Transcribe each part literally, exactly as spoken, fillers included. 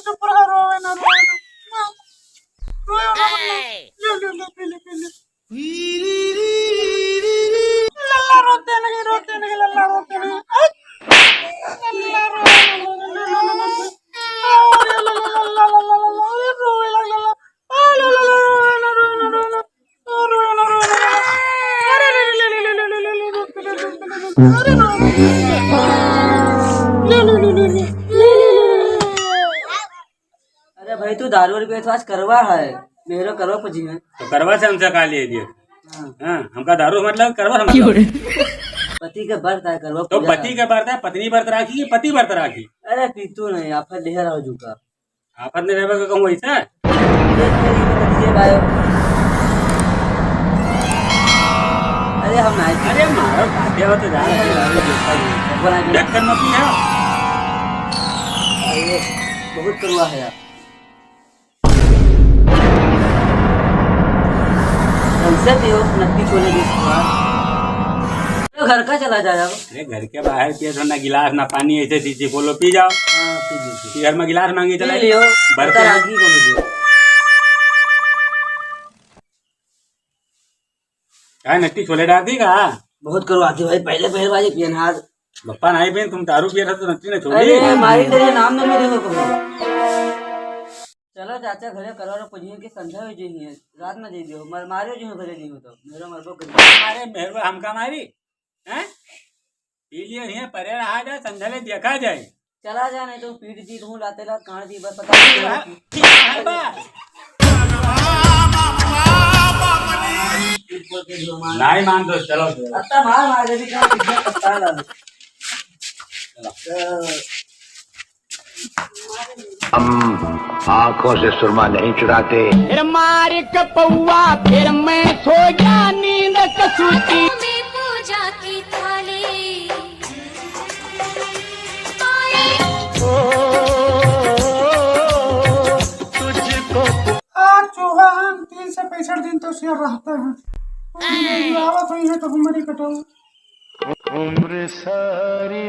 चुप रहो, रोवे ना, रोवे ना। रोवे ना, रोवे ना। ले, ले, ले, पी ले, पी ले। लल्ला रोते नहीं, रोते नहीं, लल्ला रोते नहीं। लल्ला रोवे ना, रोवे ना, लल्ला रोवे ना। अरे भाई, तू दारू वारू पिए तो आज करवा है, मेहरो करवा पूजी है। तो करवा से हमसे का लिए दिए? हाँ। हाँ, हमका दारू से मतलब, करवा से मतलब। पति के व्रत है, करवा तो पूजा पति है। के व्रत है, पत्नी व्रत राखी कि पति व्रत राखी? अरे पीतू नहीं, आफत ढेर हो चुका। आफत नहीं रहबे का कहूँ ऐसा? ये तेरी तो पति है भाई। अरे हम नहीं। अरे मारो, भाग्य हो तो जा रहे हैं, दारू देखा नहीं। बोला नहीं। ढक्कन मत पी, हाँ। अरे बहुत कड़वा है यार। कैसे पियो, नकली छोले के स्वाद। तो घर का चला जाए अब। अरे घर के बाहर पिए तो ना गिलास ना पानी, ऐसे चीज बोलो पी जाओ। हाँ, पी लीजिए। कि घर में गिलास मांगी पी चला लियो, भर बता के। राखी को मुझे। काय नकली छोले डाल दी का? बहुत कड़वा थी भाई, पहले पहले बाजी पियन आज। बप्पा नहीं बहन, तुम दारू पिए रहे तो नकली ना छोड़ी। अरे मारी तेरे नाम ना मेरे को कहो। चलो चाचा, घरे करो और पूजियो कि संध्या हो जाई है, रात में दे दियो, मर मारियो जो घरे नहीं हो तो, मेरा मरबो कर। अरे मेहरबा हमका मारी, हैं? पी लिए हैं, परे रहा जाए, संध्या ले देखा जाए। चला जा, नहीं तो पीट दी तू लाते लात, कहाँ दी बस पता नहीं। नहीं मान तो चलो। अत्ता मार मार दे, क्या कितना पत्ता ला। हम आंखों से सुरमा नहीं चुराते। फिर मार के पौआ, फिर मैं सो गया नींद कसूती। में पूजा की थाली। ओ, तुझको आज चौहान तीन सौ पैंसठ दिन तो शेर रहते हैं। आवत हुई है तो हमारी कटाओ। उम्र सारी।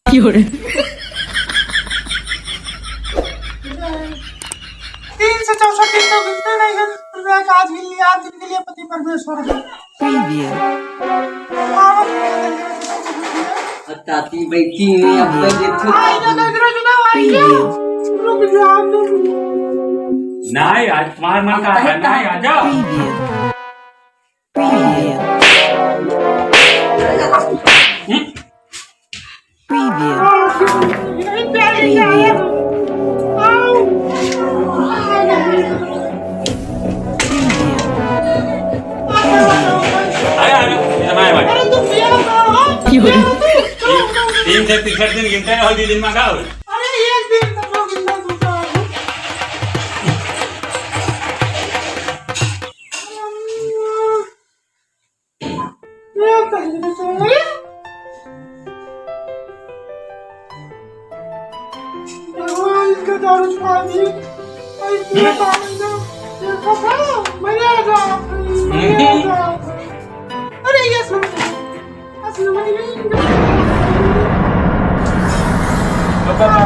क्यों रे? तीन सौ चौसठ दिन तो गिनते नहीं है, आज गिन लिया, आज दिन के लिए पति परमेश्वर है। प्रीव्यू। ताती बैठी हुई, अब मैं देखूं। आई ना, देख रहे हो ना, आई ना। प्रीव्यू। रुक जाओ तुम। नहीं, आज तुम्हारा मन का है, नहीं, आ जाओ। प्रीव्यू। प्रीव्यू। प्रीव्यू। प्रीव्यू। अरे, अरे, ये हमारे भाई। क्यों रे? तीन से तिरसठ दिन गिनते रहो, दो दिन में का हो? अरे, एक दिन तो दो दिन में दूसरा हो। भगवान, इसका दारू छुड़ा दी। भाई, पूरा पानी दो। ये खा, मजा आ गया, मजा आ गया। अरे, ये सुन, असली मजा नहीं। अब बताओ।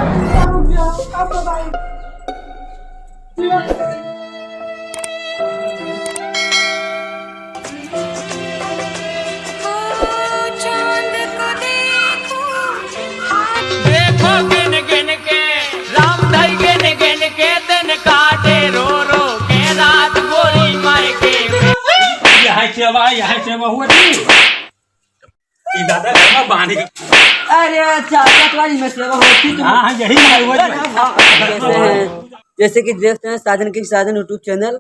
अब बताओ। देखो गिन गिन के, राम धई गिन गिन के, दिन काटे रो रो के, रात गोली मार के। यह सेवा, यह सेवा हुआ थी। ई दादा घर में बांध के। अरे, चाचा, तुम्हारी में सेवा होती तो हाँ, हाँ, यही में हुआ अरे, जी। हाँ, हाँ, कैसे हैं? जैसे कि देखते हैं साजन की साजन YouTube channel,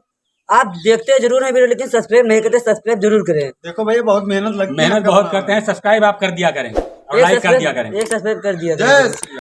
आप देखते जरूर हैं video, लेकिन subscribe नहीं करते, subscribe जरूर करें। देखो भैया, बहुत मेहनत लगती है मेहनत आपका बहुत करते हैं, subscribe आप कर दिया करें और एक like कर subscribe, दिया करें। एक subscribe कर दिया करें। जय श्री